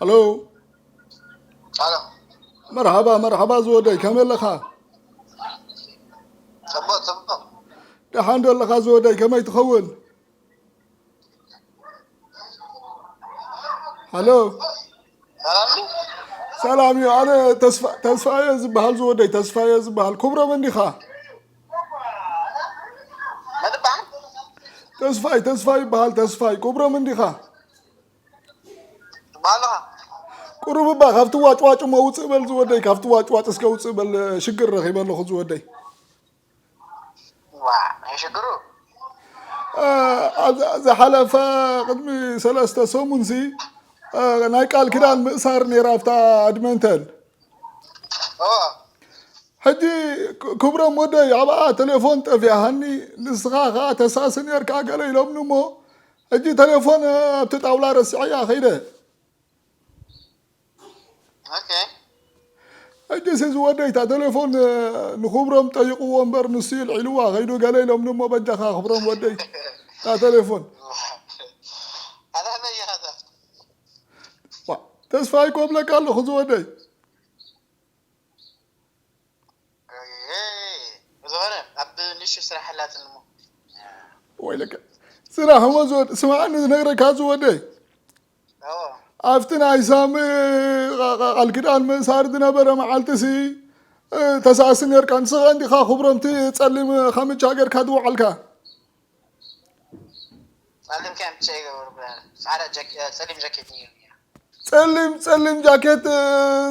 ኣሎ። ኣሎ። መርሓባ፣ መርሓባ ዝወደይ፣ ከመይ ኣለኻ? ጽቡቕ፣ ጽቡቕ። ደሓን ዶ ኣለኻ ዝወደይ፣ ከመይ ትኸውን? ሃሎ። ሰላም እዩ። ሰላም እዩ። ኣነ ተስፋ-፣ ተስፋየ ዝበሃል ዝወደይ፣ ተስፋየ ዝበሃል። ክብሮም እንዲኻ? መን ይበሃል? ተስፋይ፣ ተስፋይ ይበሃል፣ ተስፋይ። ክብሮም እንዲኻ? ትበሃል ኣለኻ? ቁሩብ እባ ካብቲ ዋጭዋጭ እሞ ውፅእ በል ዝወደይ፣ ካብቲ ዋጭዋጭ እስከ ውፅእ በል፣ ሽግር ረኺበ ኣለኹ ዝወደይ። ዋ፣ ናይ ሽግሩ? እ፣ ኣብ ዝሓለፈ ቅድሚ ሰለስተ ሰሙንሲ፣ እ፣ ናይ ቃል ኪዳን ምእሳር ነይራ ኣብታ ኣድመንተን። ኦ። ሕጂ ክ-፣ ክብሮም ወደይ፣ ኣብኣ ቴሌፎን ጠፊኣሃኒ፣ ንስኻ ኸኣ ተሳሲ ኔርካ ገለ ኢሎምኒ እሞ፣ ሕጂ ቴሌፎን ኣብቲ ጣውላ ረሲዐያ ኸይደ። ኦኬ። ሕጂ ሲ ዝወደይ፣ እታ ቴሌፎን ንክብሮም ጠይቕዎ እምበር፣ ንሱ እዩ ልዒልዋ ኸይዱ ገለ ኢሎምኒ እሞ፣ በጃኻ ክብሮም ወደይ፣ እታ ቴሌፎን። ኣታ መን ኢኻ እዛ? ዋ፣ ተስፋ ይኮብለካ ኣለኹ ዝወደይ። እይ፣ ብዝኾነ ኣብ ንእሽቶ ስራሕ ኣላትኒ እሞ። ወይለከ። ስራሕ እሞ ዝወድ-፣ ስምዓኒ ዝነግረካ ዝወደይ። እዎ። ኣብቲ ናይ ሳሚ ቃ-፣ ቃ-፣ ቃል ኪዳን ምእሳር ዝነበረ መዓልቲ ሲ፣ እ፣ ተሳሲ ኔርካ። ንስኻ እንዲኻ ክብሮም እቲ ጸሊም ካምቻ ጌርካ ዝወዓልካ። ጸሊም ካምቻ ይገብሩ ብላ። ጻዕዳ ጃኬ-፣ ጸሊም ጃኬት ነይሩ። ጸሊም፣ ጸሊም ጃኬት፣ እ፣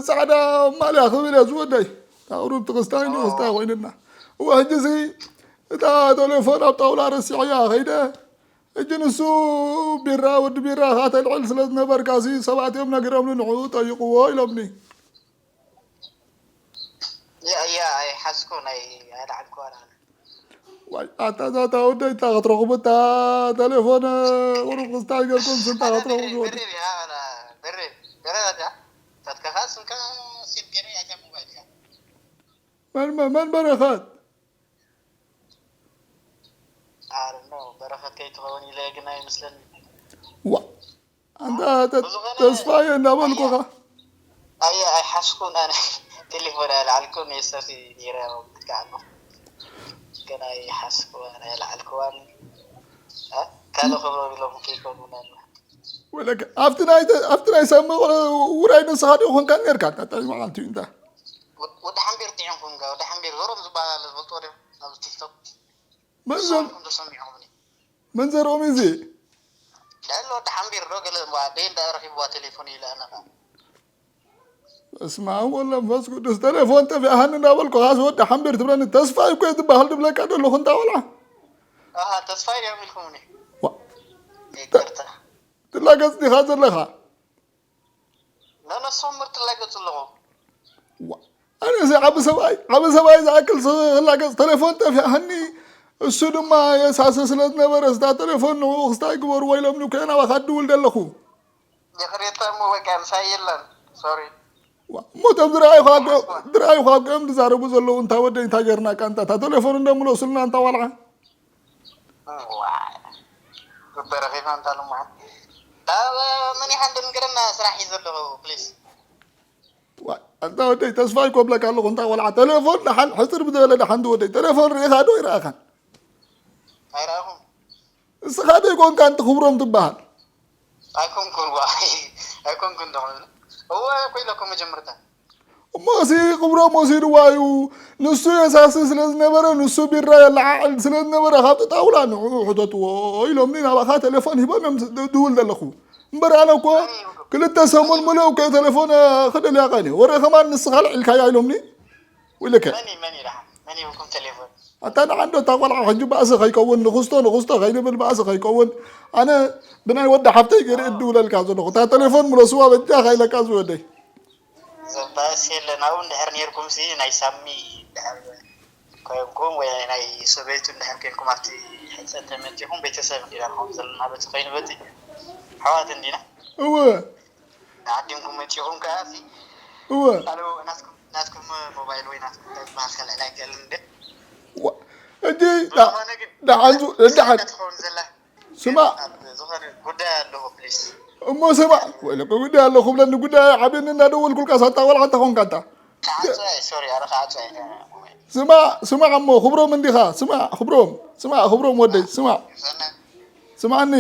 ጻዕዳ ማልያ ክብል እየ ዝወደይ። እታ ቁሩብ ትቕስታይ ኦ። ንቕስታይ ኮይንና። እወ፣ ሕጂ እዚ እታ ቴሌፎን ኣብ ጣውላ ረሲዐያ ኸይደ። ሕጂ ንሱ ቢራ፣ ወዲ ቢራ ኸዓ ተልዕል ስለ ዝነበርካ ሲ ሰባት እዮም ነጊሮምኒ ንዕኡ ጠይቕዎ ኢሎምኒ። ያ፣ ያ፣ ኣይሓዝኩን፣ ኣይ-፣ ኣይለዓልኩዋን ኣነ። ዋይ፣ ኣታ እዛ እታ ወደይ እታ ክትረኽቡ እታ ቴሌፎን፣ እ፣ ቁሩብ ክስታይ ጌርኩም ስንታ ኣታ ክትረኽቡ ብሪብ፣ ዝወዱ። ብሪብ፣ ያ፣ ኣላ፣ ብሪብ፣ ብሪብ ኣታ። ታትካኻ ስምካ ሴቭ ገይረ፣ ኣታ ሞባይል እያ። መን፣ መን፣ መን በረኸት? I don't know፣ በረኸት ከይትኸውን ኢለ ግን ኣይመስለኒ። ዋ፣ ኣንታ ተ-፣ ብዝኾነ ተስፋየ እንዳበልኩኻ። ኣየ፣ ኣየ፣ ኣይሓስኩን ኣነ። ቴሌፎን ኣይለዓልኩን፣ የሰፊ ነይረ ክትከዓሉ። ግን ኣይሓስኩን፣ ኣይለዓልኩዋን። እ? ካልእ ክብሮ ኢሎም ከይኮኑ ምናልባት። ወለከ፣ ኣብቲ ናይ ተ-፣ ኣብቲ ናይ ሳሚ ቆ-፣ ውራይ ንስኻ ዲኹም ኮንካ ነርካ፣ እንታይ መዓልቲ እዩ እንታ? ወ-፣ ወዲ ሓምቢር ጥዒምኩም ከ፣ ወዲ ሓምቢር ዞሮም ዝበሃል ኣሎ፣ ዝፈልጥዎ ዶ? ኣብ ቲክቶክ። መን ዘር-፣ ንስኹም ዶ ሰሚዕኹምኒ? መን ዘርኦም እዩ እዚ? ልዕሊ ወዲ ሓምቢር ዶ ገለ እምበኣር ደይ እንዳ ረኺብዋ ቴሌፎን ኢለ ኣነ ኸኣ። በስመ ኣብ ወወልድ ወመንፈስ ቅዱስ። ቴሌፎን ጠፊኣሃኒ እንዳበልኩ ኻስ ወዲ ሓምቢር ትብለኒ። ተስፋይ እኮ እዩ ዝበሃል ድብለካ ዘለኹ እንታ ቆልዓ። ኣሃ፣ ተስፋይ ድዮም ኢልኩምኒ? ዋ። ይቅርታ። ትላገጽ ዲኻ ዘለኻ? ነነሶም ምርጥ ላገጽ ኣለኹ። ዋ፣ ኣነ እዚ ዓቢ ሰብኣይ፣ ዓቢ ሰብኣይ ዝኣክል ስ-፣ ክላገጽ ቴሌፎን ጠፊኣኒ። እሱ ድማ የሳሲ ስለ ዝነበረ፣ እዛ ቴሌፎን ንዕኡ ክስታይ ግበርዎ ኢሎምኒ እኮ እየ ናባኻ ድውል ዘለኹ። ይቕሬታ እሞ በቃ ምሳይ የለን። ሶሪ። ዋ፣ እሞ እቶም ዝረኣዩኻ እኮ፣ ዝረኣዩኻ እኮ እዮም ዝዛረቡ ዘለዉ። እንታ ወደይ፣ እንታይ ጌርናካ? እንታ እታ ቴሌፎን እንዶ ምለሱልና፣ እንታ ቆልዓ። ዋይ፣ በረኺት ኣንታ ልሙዓት። ዳ-፣ መን ኢኻ እንድንገረና ስራሕ እዩ ዘለኹ፣ ፕሊስ። ዋይ፣ ኣንታ ወደይ፣ ተስፋ ይኮብለካ ኣለኹ፣ እንታ ቆልዓ። ቴሌፎን ደሓን፣ ሕጽር ብዝበለ ደሓን ዝወደይ። ቴሌፎን ርኢኻ ዶ ኣይረኣኻን? ኣይረኣኹን። እስኻ ዶ ይኮንካ ኣንቲ ክብሮም ትበሃል? ኣይኮንኩን፣ ዋይ፣ ኣይኮንኩን ዶ ክብል። እወ፣ እኮ ኢለኩም መጀመርታ። እሞ እዚ ክብሮም ወሲድዋ እዩ። ንሱ የሳሲ ስለ ዝነበረ፣ ንሱ ቢራ የለዓዕል ስለ ዝነበረ፣ ካብቲ ጣውላ ንዕኡ ሕተትዎ ኢሎምኒ፣ ናባኻ ቴሌፎን ሂቦም እዮም ዝ-፣ ድውል ዘለኹ። እምበር ኣነ እኮ ክልተ ሰሙን ምሉእ እኮ ቴሌፎን፣ እ፣ ክደልያ ቀንየ። ወረ ከማን ንስኻ ልዒልካያ ኢሎምኒ። ወይለከ። መን እዩ፣ መን እዩ ደሓን? መን ይህብኩም ቴሌፎን? ኣታ ደሓን ዶ እታ ቆልዓ ሕጂ ባእሲ ከይከውን፣ ንኽስቶ፣ ንኽስቶ ከይንብል ባእሲ ከይከውን። ኣነ ብናይ ወዲ ሓፍተይ ገይረ እድውለልካ ዘለኹ። እታ ቴሌፎን ምለስዋ በጃኻ ኢለካ ዝወደይ። ዘባእስ የለን። ኣብኡ እንድሕር ኔርኩም ሲ ናይ ሳሚ እንድሕር ኮይንኩም ወይ ናይ ሰበይቱ እንድሕር ኮይንኩም ኣብቲ ሕጸ እንተመጺኹም ቤተሰብ እንዲና ንኸውን ዘለና በቲ ኮይኑ በቲ ኣሕዋት እንዲና። እወ። ተዓዲምኩም መጺኹም ከኣ ሲ እወ። ኣሉ ናትኩም፣ ናትኩም ሞባይል ወይ ናትኩም እንታይ ዝበሃል ከልዕል ኣይክእልን እንደ። ዋ፣ ሕጂ ዳ-፣ ብዝኾነ ግን ደሓን ዙ-፣ ደሓን። ትኸውን ዘላ ስማ። ኣብ ዝኾነ ጉዳይ ኣለዎ ፕሊስ። እሞ ስማዕ፣ ወይለከ ጉዳይ ኣሎ ክብለኒ፣ ጉዳይ ዓብየኒ እናደወልኩልካ ሳታ ቆልዓ እንተ ኾንካ እንታ። ከዓጽወ፣ ሶሪ፣ ኣረ ከዓጽወ። ስማዕ፣ ስማዕ እሞ ክብሮም እንዲኻ፣ ስማዕ ክብሮም፣ ስማዕ ክብሮም ወደይ፣ ስማዕ። ስማዕኒ።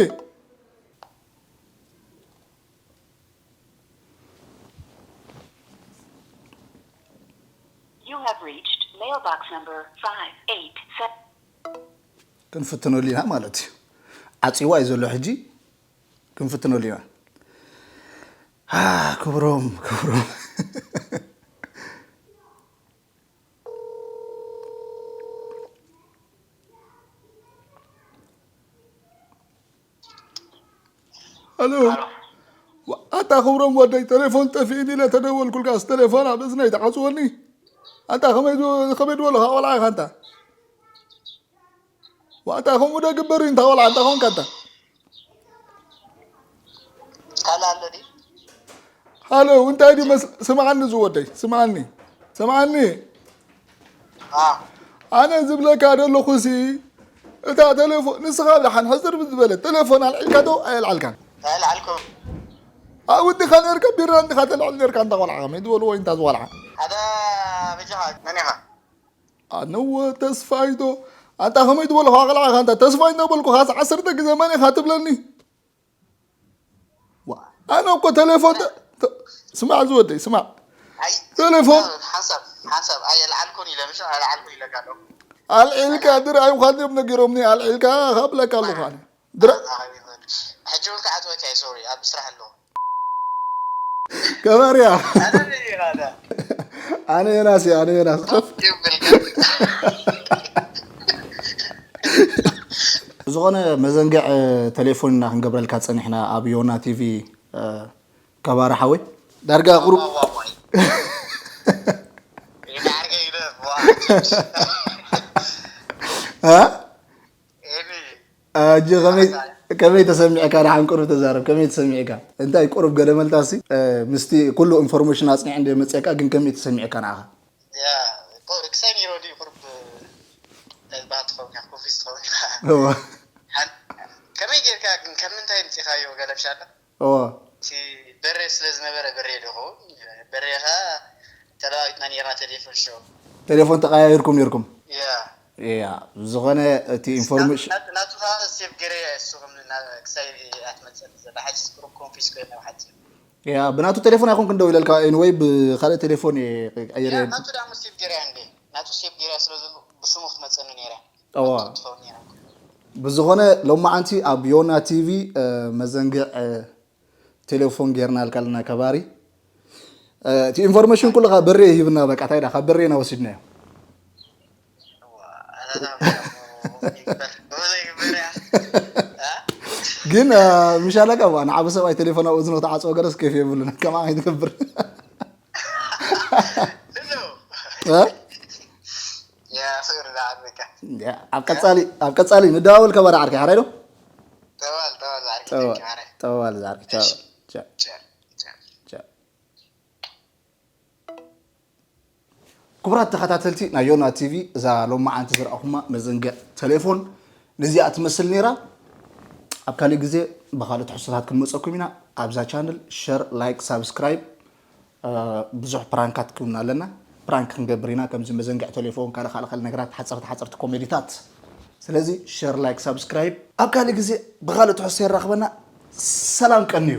You have reached mailbox number five eight seven. ክንፍትነሉ ኢና ማለት እዩ። ዓጽዋ እዩ ዘሎ ሕጂ። ክንፍትነሉ ኢና። አ፣ ክብሮም፣ ክብሮም። ኣሎ። ኣታ ክብሮም ወደይ፣ ቴሌፎን ጠፊእኒ ኢለ ተደወልኩልካስ፣ ቴሌፎን ኣብ እዝነይ ትዓጽወኒ? ኣታ ከመይ ዝ-፣ ከመይ ዝበልኻ ቆልዓ ኢኻ ኣንታ? ዋታ ከምኡ ዶ ግበር እዩ፣ እንታ ቆልዓ እንታ ኾንካ ኣንታ? ካልእ ኣሎ ድዩ? ሃሎ፣ እንታይ ድዩ መስ-፣ ስምዓኒ ዝወደይ፣ ስምዓኒ፣ ስምዓኒ። አ። ኣነ ዝብለካ ዘለኹ ሲ፣ እታ ቴሌፎን፣ ንስኻ ብደሓን ሕዝር ብዝበለ ቴሌፎን ኣልዒልካ ዶ ኣየልዓልካን? ኣየልዓልኩ። ኣብ ውድኻ ነርካ ቢራ እንዲኻ ተልዕል ነርካ፣ እንታ ቆልዓ፣ ከመይ ዝበልዎ እንታ ዝቆልዓ? ሓደ በጃኻ፣ መን ኢኻ? ኣነወ ተስፋይ ዶ? ኣንታ ከመይ ዝበልኹ ኣቕላዕኻ፣ ኣንታ ተስፋይ እንዳበልኩኻ ዓሰርተ ግዜ መን ኢኻ ትብለኒ? ዋ፣ ኣነ እኮ ቴሌፎን ተ-፣ ተ-፣ ስማዕ ዝወደይ፣ ስማዕ። ኣይ፣ ቴሌፎን ሓንሳብ፣ ሓንሳብ፣ ኣይ፣ ኣልዓልኩን ኢለ፣ ምሽ ኣልዓልኩን ኢለካ ኣለኹ። ኣልዒልካ ድርኣይ ምዃን እዮም ነጊሮምኒ፣ ኣልዒልካ ካብለካ ኣለኹ ኣነ። ድረ- ኣይ፣ ሕጂ እውን ክዓጽወካ እየ፣ ሶሪ፣ ኣብ ስራሕ ኣለኹ። ገባርያ። ኣነ ነኝ ይላል። ኣነ ዮናስ እየ፣ ኣነ ዮናስ። ይብልካ። ዝኾነ መዘንግዕ ቴሌፎን ኢና ክንገብረልካ ጸኒሕና ኣብ ዮና ቲቪ፣ እ፣ ገባሪ ሓወይ። ዳርጋ ቁሩብ ዋ፣ ዋ፣ ዋ። ይዳርገ ይደፍ፣ ዋ። እ? ኤሚ። ኣጂ ከመይ፣ ከመይ ተሰሚዕካ? ደሓን ቁሩብ ተዛረብ። ከመይ ተሰሚዕካ? እንታይ ቁሩብ ገለ መልታሲ፣ እ፣ ምስቲ ኩሉ ኢንፎርሜሽን ኣጽኒዐ እንደ መጽአካ ግን ከመይ ተሰሚዕካ ንዓኻ? ያ፣ ቁ-፣ ክሳይ ኒሮ ድዩ ቁሩብ ተዝባህ ትኸውን ኢኻ፣ ኮንፊዝ ትኸውን ኢኻ። እዋ። ሓን-፣ ከመይ ጌርካ ግን፣ ከም ምንታይ ምጺኻዮ ገለ ብሻላ? እዋ። እቲ በሬ ስለ ዝነበረ በሬ ዶ ይኸውን? በሬኻ ተለዋዊጥና ኔርና ቴሌፎን ሾው። ቴሌፎን ተቐያይርኩም ኔርኩም? ያ። ያ፣ ዝኾነ እቲ ኢንፎርሜሽን ናቱ፣ ናቱ፣ ናቱ ኸዓ ሴቭ ገይረ እሱ ከም ና-፣ ክሳይ ኣትመጽእ ዘላ ሓጅ ቁሩብ ኮንፊዝ ኮይነ ሓጅ። ያ፣ ብናቱ ቴሌፎን ኣይኮንኩን ደው ኢለልካ፣ ኤኒወይ ብኻልእ ቴሌፎን እየ ቀይረ። ያ፣ ናቱ ደኣ ሴቭ ገይረ እንዴ? ናቱ ሴቭ ገይረ ስለ ዘሎ ብስሙ ክትመጸኒ ነይራ። እዋ። ትኸውን ነይራ። ብዝኾነ ሎማዓንቲ ኣብ ዮና ቲቪ፣ እ፣ መዘንግዕ፣ እ፣ ቴሌፎን ጌርናልካ ኣለና ከባሪ። እ፣ እቲ ኢንፎርሜሽን ኩሉ ካብ በሬ ሂብና፣ በቃ፣ እንታይ ዳ፣ ካብ በሬ ኢና ወሲድናዮ። ግን፣ እ፣ ምሻለካ፣ ዋ፣ ንዓቢ ሰብኣይ ቴሌፎን ኣብ እዝኑ ክትዓጽዎ ገለስ ኬፍ የብሉን። ከማን ኣይትገብር። እ? ያ፣ ፍቅሪ ዝዓበካ። ያ፣ ኣብ ቀጻሊ፣ ኣብ ቀጻሊ ንደዋወል ከባሪ ዓርከይ፣ ሓራይ ዶ? ጠዋል፣ ጠዋል፣ ዓርከይ፣ ጠዋል፣ ዓርከይ። ጠዋል፣ ዓርከይ፣ ቻው። እሺ። ቻው። ቻው። ቻው። ቻው። ክቡራት ተኸታተልቲ ናይ ዮና ቲቪ፣ እዛ ሎማዓንቲ ዝረኣኹማ መዘንግዕ ቴሌፎን ነዚኣ ትመስል ነይራ። ኣብ ካሊእ ግዜ ብኻልእ ትሕዝቶታት ክንመፀኩም ኢና። ኣብዛ ቻነል ሸር፣ ላይክ፣ ሳብስክራይብ፣ እ፣ ብዙሕ ፕራንካት ክውና ኣለና። ፕራንክ ክንገብር ኢና፣ ከምዚ መዘንግዕ ቴሌፎን፣ ካልእ ካልእ ካልእ ነገራት፣ ሓፀርቲ ሓፀርቲ ኮሜዲታት። ስለዚ ሸር፣ ላይክ፣ ሳብስክራይብ። ኣብ ካልእ ግዜ ብኻልእ ትሕዝቶ የራኽበና። ሰላም ቀንዩ።